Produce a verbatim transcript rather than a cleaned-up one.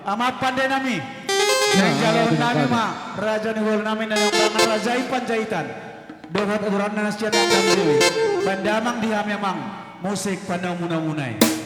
Amang pande nami, naeng jaloon nami ma raja ni hualu nami na niombangan raja i Panjaitan. Dohot aturan na sian Amang Dewi. Baen damang di hami amang musik panomunomuna i.